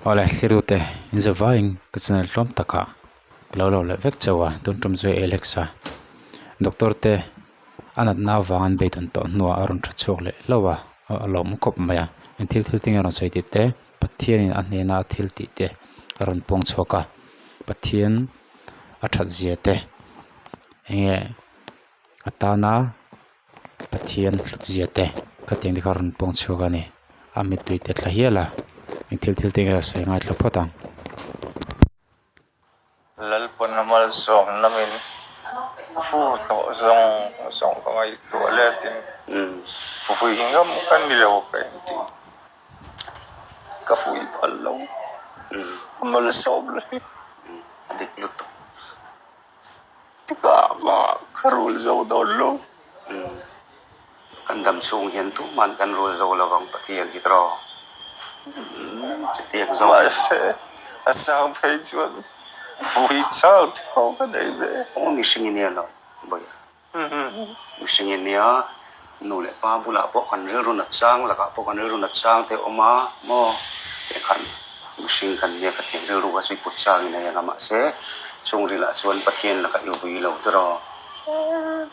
Awle thlir tute in zavaiin ka channel hlawm takah ka lo lo leh vek chauh a tun tum chu Alex-a doctor te a natna avang an beidawn tawh hnuah a rawn tha chhuak leh hlauh a a lawm khawp mai a eng thil thil te nge a rawn sawi tih te Pathianin a hnena a thil tih te a rawn pawng chhuak a Pathian a that zia te eng nge a tana Pathian hlut zia te khatiang te kha a rawn pawng chhuak a ni a mittui te thla hial a eng thil thil te nge a sawi ngaithla phawt ang. Lalpawn a malsawm lamin fur tawh zawng zawng ka ngaihtuah letin vui ngam ka ni lo ka inti ka vui phal lo a malsawm la hi. A dik lutuk. Tikah mah ka rul zo dawn lo. Kan dam chhung hian tuman kan rul zo lo vang Pathian hi tawh. Chutiang zawng hian. Mahse, a sang phei chuan vui chau tho ka nei ve. Aw mihring i nia lo Bawiha. Mihring i nia, nu leh pa bulah pawh kan rilru nat chang lakah pawh kan rilru nat chang te a awm a maw? Khan mihring kan nia ka tih rilru kha chu i put chang in a eng a mahse chhungrilah chuan Pathian lakah i vui lo tiraw?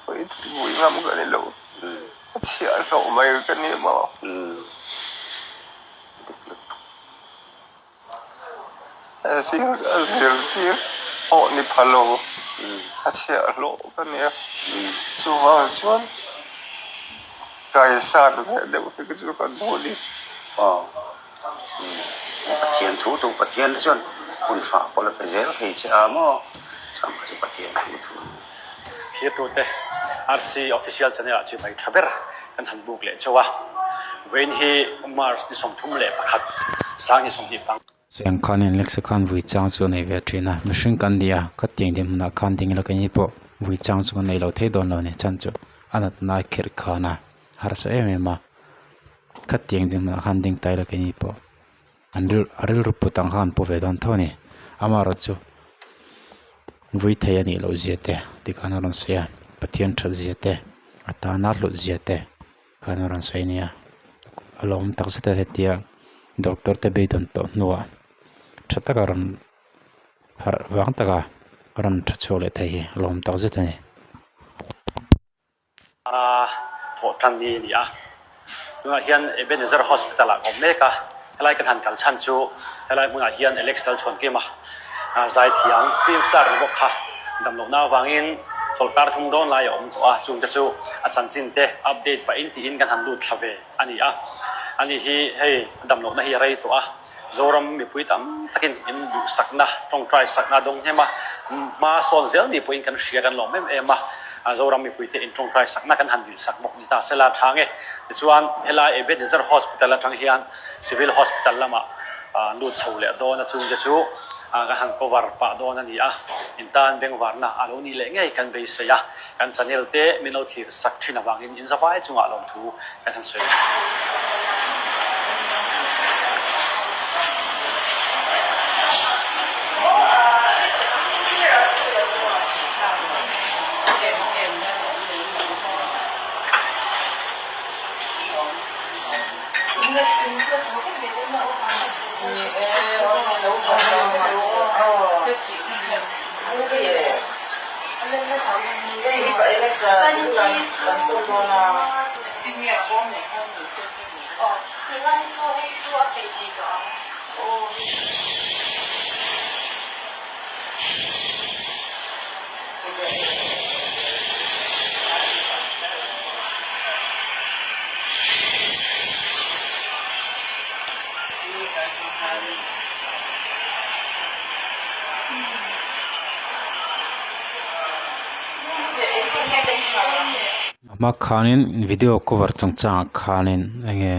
Vui vui ngam ka ni lo, a chhiah hlawh mai ka ni maw? Dik lutuk. A zir a zirtir pawh ni pha lo, a chhiah hlawh ka nia. Chuvang chuan kaisan ve deuh hi chu ka duh a ni. Aw, Pathian thu tu Pathian te chuan hun tha pawh la pe zel thei che a maw? Chang kha chu Pathian thu thu a ni. Thirtute RC Official Channel ah chibai tha ber kan han buk leh chauh a. Vawiin hi March ni 31 sang ni 25. Cheng khanin Alexa khan vui chang chu a nei ve thin a, mihring kan ni a, khatiang din hmunah khan ding ila keini pawh vui chang chu kan nei lo thei dawn lo a ni chhan chu a natna a khirh khan a harsa em em a, khatiang din hmunah khan ding ta ila keini pawh an ril a rilru put ang khan an pu ve dawn tho a ni amaherawhchu chu vui thei a nih loh zia te tikhan a rawn sawi a Pathian that zia te a tana hlut zia te khan a rawn sawi a nia a lawm tak zet a hetia doctor te beidawn tawh hnuah tha taka rawn harh vang taka rawn tha chhuak leh thei hi a lawm tak zet a ni. A thawh tan ni a ni a. Tunah hian Ebenezer Hospital ah ka awm mek a, helai kan han kal chhan chu helai hmunah hian Alex Lalchhuankima zaithiam film star ni bawk kha damlohna avangin chawlhkar thum dawn lai a awm tawh a, chungte chu a chanchin te update pahin tiin kan han lut thla ve a ni a. Ani hi hei damlohna hi a rei tawh a, Zoram mipui tam takin in duhsakna, tawngtai sakna a dawng hnem a, hma sawn zel ni pawhin kan hria kan lawm em em a, Zoram mipuite in tawngtai sakna kan han dilsak bawk ni ta sela tha nge. Tichuan helai Ebenezer Hospital atang hian Civil Hospital lamah lut chho leh dawn a chungte chu kan han cover pah dawn a ni a, in tan bengvarna a lo nih leh ngei kan beisei a, kan channel te min lo thlir sak thin avangin in zavai chungah lawmthu kan han sawi. Hma khanin video cover chungchangah khanin enge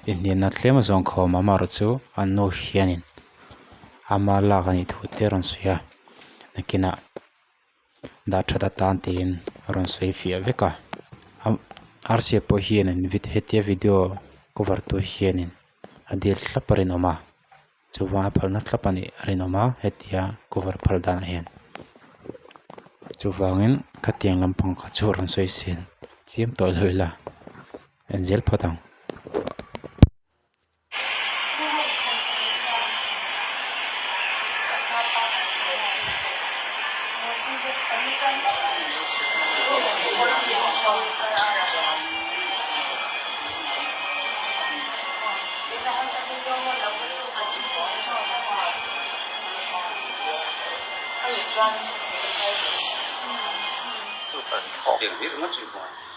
inhnialna tlem a zawng khawm a amaherawhchu an nu hianin ama lak a nih thu te a rawn sawi a nakinah dah that atan tiin a rawn sawi fiah vek a arsi pawh hianin hetia video cover tur hianin a dil thlap a rinawm a. Chuvanga phalna thlap a nih a rinawm a hetia cover phal danah hian chuvangin khatiang lampang kha chu rawn sawi sel chiam tawh lo ila en zel phawt ang.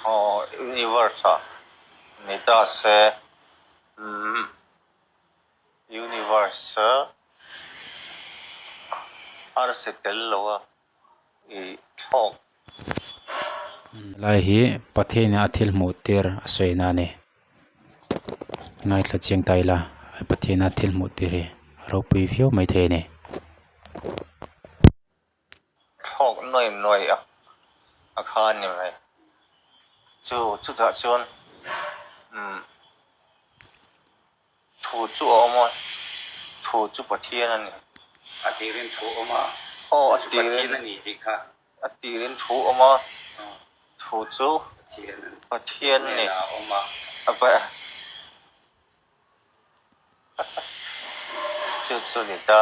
Aw universe ah ni ta se umm universe arsi tel lo a i thlawk. Helai hi Pathian a thil hmuh tir a sawi na a ni. Ngaithla chiang ta ila Pathian a thil hmuh tir hi a ropui viau maithei a ni. Thlawk nuai nuai a a kha a ni mai. Chu chutah chuan umm thu chu a awm a, thu chu Pathian a ni. A tirin thu a awm a, Aw a chu tirin Pathian a ni tih kha. A tirin thu a awm a, thu chu Pathian a ni. Hnenah a awm a. A pa. Chu chu ni ta.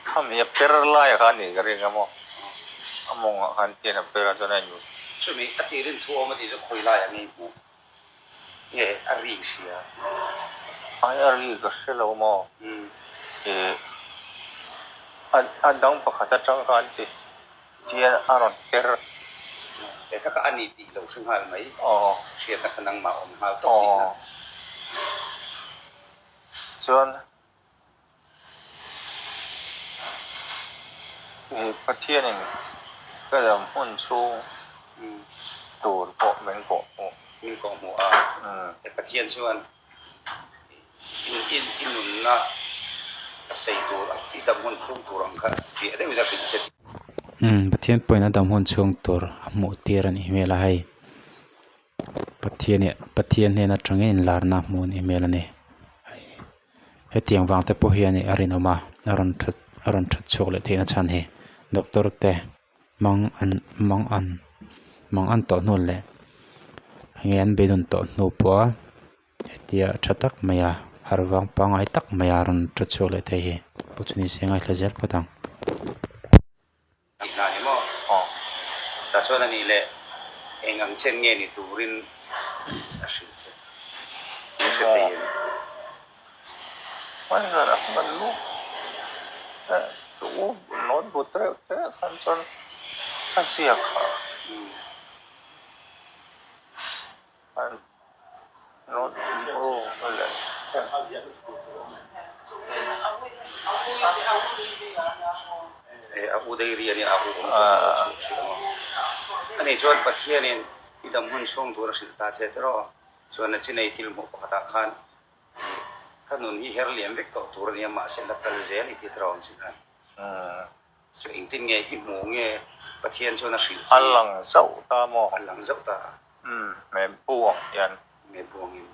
Khami a per lai kha a nih ka ring a maw? A mawngah khan chian a per a chuan a inut. Chumi a tirin thu awm a tih chu khawi laiah nge i hmuh? Nge a ri i hria? Ai a ri ka hre lo maw? Ih a dang pakhat atang khan ti Tian a rawn per. He kha ka a ni tih lo hre nghal mai. Hriatna kha nangmah awm nghal tawp tihna. Chuan he Pathianin ka dam hun chhung tur pawh min kawh hmuh. Min kawh hmuh a. He Pathian chuan I nunna a sei tur a i dam hun chhung tur ang kha fiah deuh in a hrilh che tih. Umm Pathian pawhin a dam hun chhung tur a hmuh tir a nih hmel a hei Pathian eh Pathian hnen atangin inlarna a hmuh a nih hmel a ni hetiang vang te pawh hian a rinawm a a rawn that a rawn that chhuak leh theihna chhan hi doctor te mang an mang an mang an tawh hnu leh enge an beidawng tawh hnu pawh a. Hetia tha tak mai a har vang pangngai tak mai a rawn tha chhuak leh thei hi pawh chu ni se ngaithla zel phawt ang. Tih hna ni maw? Aw. Tah chuan a nih leh eng ang chen nge ni turin a hrilh che. Ni hre thei em? Hmai zan a hman lu eh chu u notebook te reuh te khan chuan a ziak a. A u dairy a nia, a u awm tawh lo chu hrilh ang aw. Ani chuan Pathianin i dam hun chhung tur a hrilh ta che tiraw? Chuan a chinei thil hmuh pakhatah khan ka nun hi her liam vek tawh tur a nia, mahse la kal zel i ti tiraw ang chin khan. Chu engtin nge i hmuh nge Pathian chuan a hrilh che? A lang zauh ta maw? A lang zauh ta. Umm, me buang hian. Me buangin.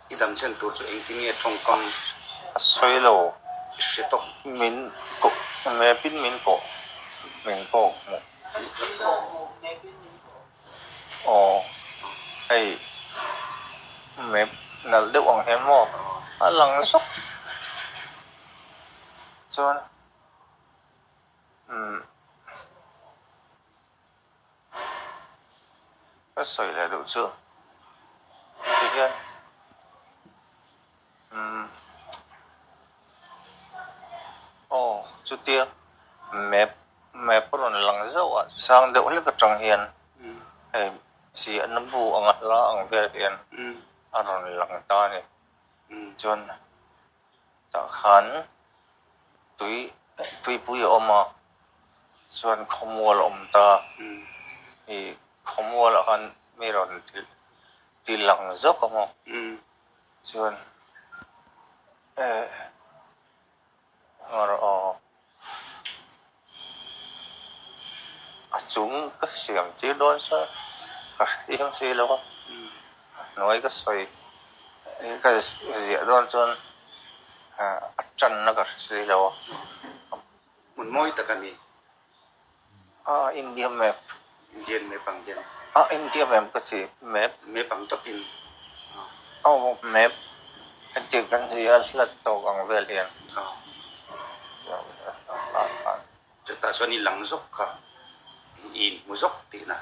I dam chen tur chu engtin nge tawngkam? A sawi lo. I hre tawk. Min kawh, me pin min kawh, min kawh hmuh. Aw, hei map nalh deuh ang hian maw a lang zawk chuan umm ka sawi leh duh chu tihian umm aw chutia map map a rawn lang zauh a sang deuh hlek atang hian hei ziahna bu anga hla ang vel hian a rawn lang ta a ni chuan tah khan tui tuipui a awm a chuan khawmual a awm ta ih khawmual ah khan mi rawn ti lang zawk ang aw chuan eh Aw a chung ka siam tir dawn chuan ka hriam si lo a, a hnuai ka sawi ka ziah dawn chuan a tanna ka hre si lo a. Hmun mawi tak a ni. A India map. Indian map ang hian. A India map ka ti map. Map ang tawpin. Aw map. Hetiang kan zia hlat tawk ang vel hian. Chutah chuan i lang zawk kha, i inhmu zawk tihna.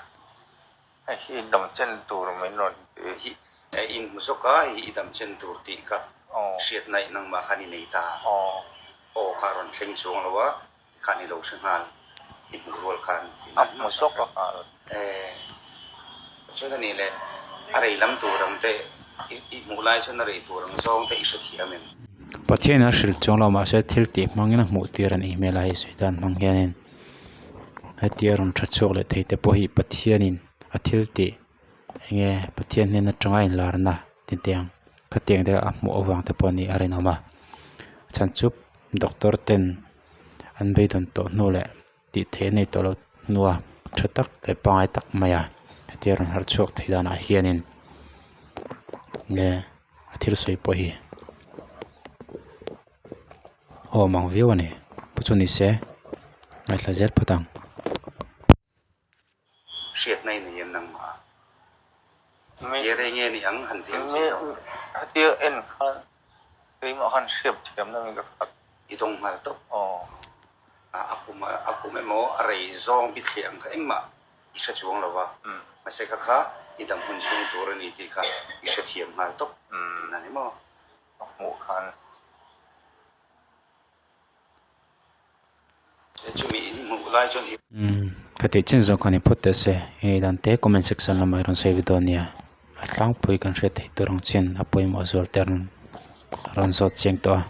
Hei hi i dam chen tur min rawn ti. Hi i inhmu zawk a, hei hi i dam chen tur tih kha hriatna i nangmah khan i nei ta. Aw kha a rawn thleng chuang lo a, khan i lo hre nghal, i hmuh rual khan i A hmu zawk a nghal. Eh, chuan a nih leh a rei lam tur ang te i hmuh lai chuan a rei tur ang zawng te i hre thiam em? Pathian a hrilh chuang lo mahse thil tih hmangin a hmuh tir a nih hmel a hei sawi dan hmang hianin hetia rawn tha chhuak leh thei te pawh hi Pathianin a thil tih enge Pathian hnen atanga inlarna titiang khatiang te a hmuh avang te pawh a nih a rinawm a chhan chu doctor ten an beidawn tawh hnu leh tih theih a nei tawh loh hnua tha tak leh pangngai tak mai a hetia rawn harh chhuak thei danah hianin nge a thil sawi pawh hi a awm ang viau a ni pu chu ni se ngaithla zel phawt ang. Hriatna i nei em nangmah? He rei nge ni ang han ti ang chi zawk teh. Hetia en khan keimah khan hriat thiamna mi ka khat. I dawng nghal tawp. Aw. A kum a kum emaw a rei zawng bithliah ang kha engmah i hre chuang lo va. Mahse kha kha i dam hun chhung tur a ni tih kha i hrethiam nghal tawp tihna ni maw? A hmuh khan. Umm ka tih chin zawng kha ni phawt teh se hei dan te comment section lamah i rawn sawi ve dawn nia a tlangpui kan hriat theih tur ang chin a pawimawh zual te rawn rawn zawt chiang tawh a.